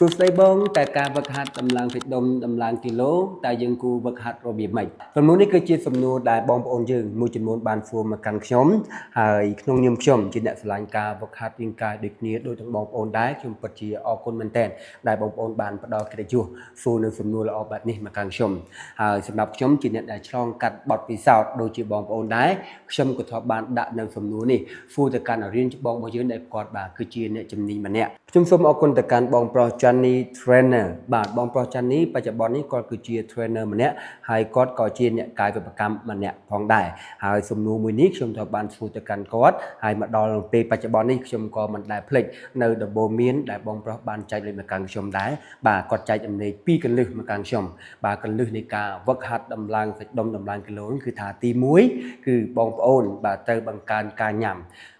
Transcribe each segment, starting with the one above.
សួស្តីបងតើការវឹកហាត់តម្លើងសាច់ដុំតម្លើងគីឡូតើយើងគួរវឹកហាត់របៀបម៉េចសំណួរនេះគឺជាសំណួរដែលបងប្អូនយើងមួយចំនួនបានសួរមកកាន់ខ្ញុំហើយក្នុងនាមខ្ញុំជាអ្នកស្រឡាញ់ការវឹកហាត់រាងកាយដូចគ្នាដូចទាំងបងប្អូនដែរខ្ញុំពិតជាអរគុណមែនទែនដែលបងប្អូនបានផ្ដល់កិត្តិយសសួរនៅសំណួរល្អបែបនេះមកកាន់ខ្ញុំហើយសម្រាប់ខ្ញុំជាអ្នកដែលឆ្លងកាត់បទពិសោធន៍ដូចជាបងប្អូនដែរខ្ញុំក៏ធ្លាប់បានដាក់នៅសំណួរនេះសួរទៅកាន់រៀនច្បងរបស់យើងដែលគាត់បាទគឺជាអ្នកជំនាញម្នាក់ខ្ញុំសូមអរគុណទៅកាន់បងប្រុស Johnny Trainer បាទបងប្រុស Johnny បច្ចុប្បន្ននេះគាត់គឺជា trainer ម្នាក់ហើយគាត់ក៏ជាអ្នកកាយវិបកម្មម្នាក់ផងដែរហើយសំណួរមួយនេះខ្ញុំធ្លាប់បានសួរទៅកាន់គាត់ហើយមកដល់ពេលបច្ចុប្បន្ននេះខ្ញុំក៏មិនដែលភ្លេចនៅដំបូន្មានដែលបងប្រុសបានចែករំលែកមកកាន់ខ្ញុំដែរបាទគាត់ចែករំលែកពីរគន្លឹះមកកាន់ខ្ញុំបាទគន្លឹះនៃការវឹកហាត់ដំឡើងសាច់ដុំដំឡើងគីឡូគឺថាទី1គឺបងប្អូនបាទត្រូវបង្កើនការញ៉ាំ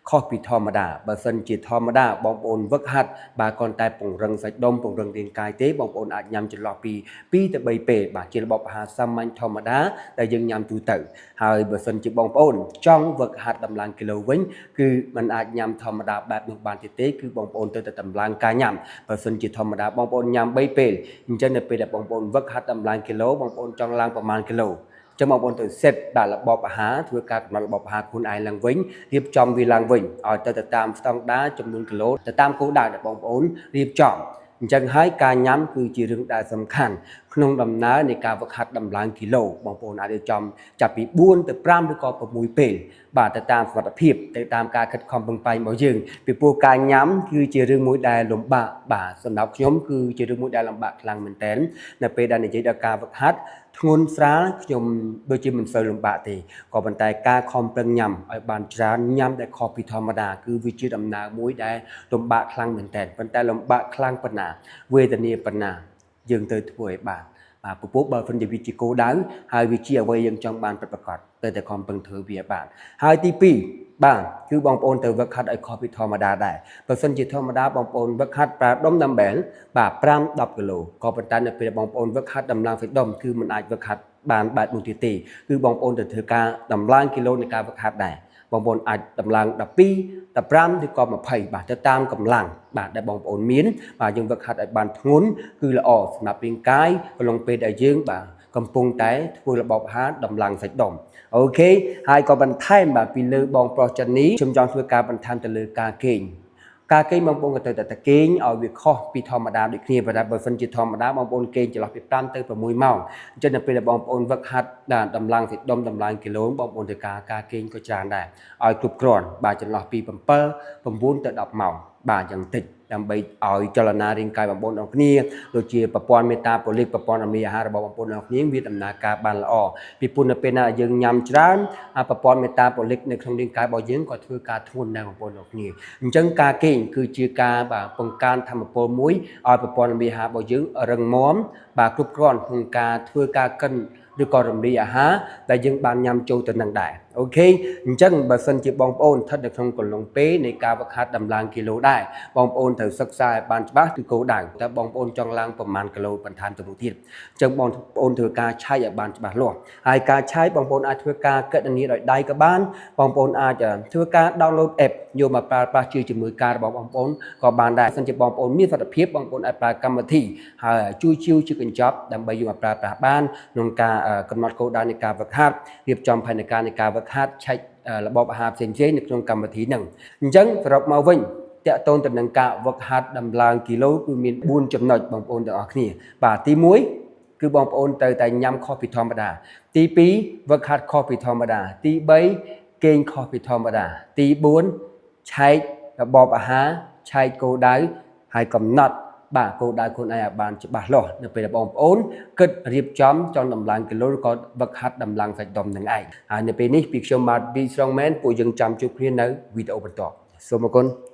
ខុសពីធម្មតាបើសិនជាធម្មតាបងប្អូនវឹកហាត់បាទគ្រាន់តែពង្រឹងសាច់ដុំពង្រឹងរាងកាយទេបងប្អូនអាចញ៉ាំចន្លោះពី2ទៅ3ពេលបាទជារបបអាហារសាមញ្ញធម្មតាដែលយើងញ៉ាំទូទៅហើយបើសិនជាបងប្អូនចង់វឹកហាត់ដំឡើងគីឡូវិញគឺมันអាចញ៉ាំធម្មតាបែបនោះបានទៀតទេគឺបងប្អូនត្រូវតែដំឡើងការញ៉ាំបើសិនជាធម្មតាបងប្អូនញ៉ាំ3ពេលអញ្ចឹងនៅពេលដែលបងប្អូនវឹកហាត់ដំឡើងគីឡូបងប្អូនចង់ឡើងប្រមាណគីឡូចឹងបងប្អូនត្រូវ set បាទរបបអាហារធ្វើការកំណត់របបអាហារខ្លួនឯងឡើងវិញរៀបចំវាឡើងវិញឲ្យទៅទៅតាមស្តង់ដារចំនួនគីឡូទៅតាមគោលដៅដែលបងប្អូនរៀបចំអញ្ចឹងហើយការញ៉ាំគឺជារឿងដែលសំខាន់ក្នុងដំណើរនៃការវឹកហាត់ដំឡើងគីឡូបងប្អូនអាចរៀបចំចាប់ពី4ទៅ5ឬក៏6ពេលបាទទៅតាមសមត្ថភាពទៅតាមការខិតខំប្រឹងប្រែងរបស់យើងពីព្រោះការញ៉ាំគឺជារឿងមួយដែលលំបាកបាទសម្រាប់ខ្ញុំគឺជារឿងមួយដែលលំបាកខ្លាំងមែនទែននៅពេលដែលនិយាយដល់ការវឹកហាត់ធ្ងន់ស្រាលខ្ញុំដូចជាមិនសូវលំបាកទេក៏ប៉ុន្តែការខំប្រឹងញ៉ាំឲ្យបានច្រើនញ៉ាំដែលខុសពីធម្មតាគឺវាជាដំណើរមួយដែលលំបាកខ្លាំងមែនទែនប៉ុន្តែលំបាកខ្លាំងប៉ុណ្ណាវេទនាប៉ុណ្ណាយើងត្រូវធ្វើឲ្យបានបាទពពុះបើសិនជាវាជាគោលដៅហើយវាជាអ្វីយើងចង់បានពិតប្រាកដទៅតែខំប្រឹងធ្វើវាបានហើយទី2បាទគឺបងប្អូនត្រូវវឹកហាត់ឲ្យខុសពីធម្មតាដែរបើសិនជាធម្មតាបងប្អូនវឹកហាត់ប្រើដុំដាំបែលបាទ5 10គីឡូក៏ប៉ុន្តែនៅពេលបងប្អូនវឹកហាត់ដំឡើងសាច់ដុំគឺមិនអាចវឹកហាត់បានបែបនោះទៀតទេគឺបងប្អូនត្រូវធ្វើការដំឡើងគីឡូនៃការវឹកហាត់ដែរបងប្អូនអាចដំឡើង12 15ឬក៏20បាទទៅតាមកម្លាំងបាទដែលបងប្អូនមានបាទយើងវឹកហាត់ឲ្យបានធ្ងន់គឺល្អសម្រាប់រាងកាយកំឡុងពេលដែលយើងបាទកំពុងតែធ្វើរបបអាហារដំឡើងសាច់ដុំOK ហើយក៏បន្ថែមបាទពីលើបងប្រុសចិននេះខ្ញុំចង់ធ្វើការបន្ថែមទៅលើការគេងការគេងបងប្អូនក៏ត្រូវតែតគេងឲ្យវាខុសពីធម្មតាដូចគ្នាប៉ុន្តែបើសិនជាធម្មតាបងប្អូនគេងចន្លោះពី5ទៅ6ម៉ោងអញ្ចឹងនៅពេលដែលបងប្អូនវឹកហាត់ដំឡើងសាច់ដុំដំឡើងគីឡូបងប្អូនត្រូវការការគេងក៏ច្រើនដែរឲ្យគ្រប់គ្រាន់បាទចន្លោះពី7 9ទៅ10ម៉ោងបាទយ៉ាងតិចដើម្បីឲ្យចលនារាងកាយបងប្អូនអរគ្នាដូចជាប្រព័ន្ធមេតាបូលិកប្រព័ន្ធរំលាយអាហាររបស់បងប្អូនអរគ្នាវាដំណើរការបានល្អពីព្រោះនៅពេលណាយើងញ៉ាំច្រើនប្រព័ន្ធមេតាបូលិកនៅក្នុងរាងកាយរបស់យើងក៏ធ្វើការធ្ងន់ដែរបងប្អូនអរគ្នាអញ្ចឹងការគេងគឺជាការបាទបង្កើនធម៌ពលមួយឲ្យប្រព័ន្ធរំលាយអាហាររបស់យើងរឹងមាំបាទគ្រប់គ្រាន់ក្នុងការធ្វើការកិនឬក៏រំលាយអាហារដែលយើងបានញ៉ាំចូលទៅនឹងដែរ OK អញ្ចឹងបើសិនជាបងប្អូនស្ថិតនៅក្នុងកំឡុងពេលនៃការវឹកហាត់ដំឡើងគីឡូដែរបងប្អូនត្រូវសិក្សាឲ្យបានច្បាស់គឺគោលដៅតើបងប្អូនចង់ឡើងប្រមាណគីឡូបន្ថែមទៅមុខទៀតអញ្ចឹងបងប្អូនធ្វើការឆែកឲ្យបានច្បាស់លាស់ហើយការឆែកបងប្អូនអាចធ្វើការគណនាដោយដៃក៏បានបងប្អូនអាចធ្វើការ download app យកមកប្រើប្រាស់ជាជំនួយការរបស់បងប្អូនក៏បានដែរសិនជាបងប្អូនមានសមត្ថភាពបងប្អូនអាចប្រើកម្មវិធីហើយជួយជាវជាកញ្ចប់ដើម្បីយកមកប្រើប្រាស់បានក្នុងការកំណត់គោលដៅនៃការវឹកហាត់រៀបចំផែនការនៃការវឹកហាត់ឆែករបបអាហារផ្សេងៗនៅក្នុងកម្មវិធីហ្នឹងអញ្ចឹងសរុបមកវិញតាក់ទងទៅនឹងការវឹកហាត់ដំឡើងគីឡូគឺមាន4ចំណុចបងប្អូនទាំងអស់គ្នាបាទទី1គឺបងប្អូនត្រូវតែញ៉ាំខុសពីធម្មតាទី2វឹកហាត់ខុសពីធម្មតាទី3គេងខុសពីធម្មតាទី4ឆែករបបអាហារឆែកគោលដៅហើយកំណត់បាទគោលដៅខ្លួនឯងឲ្យបានច្បាស់លាស់នៅពេលដែលបងប្អូនគិតរៀបចំចង់ដំឡើងគីឡូឬក៏វឹកហាត់ដំឡើងសាច់ដុំនឹងឯងហើយនៅពេលនេះពីខ្ញុំបាទ B Strongman ពួកយើងចាំជួបគ្នានៅវីដេអូបន្ទាប់សូមអរគុណ។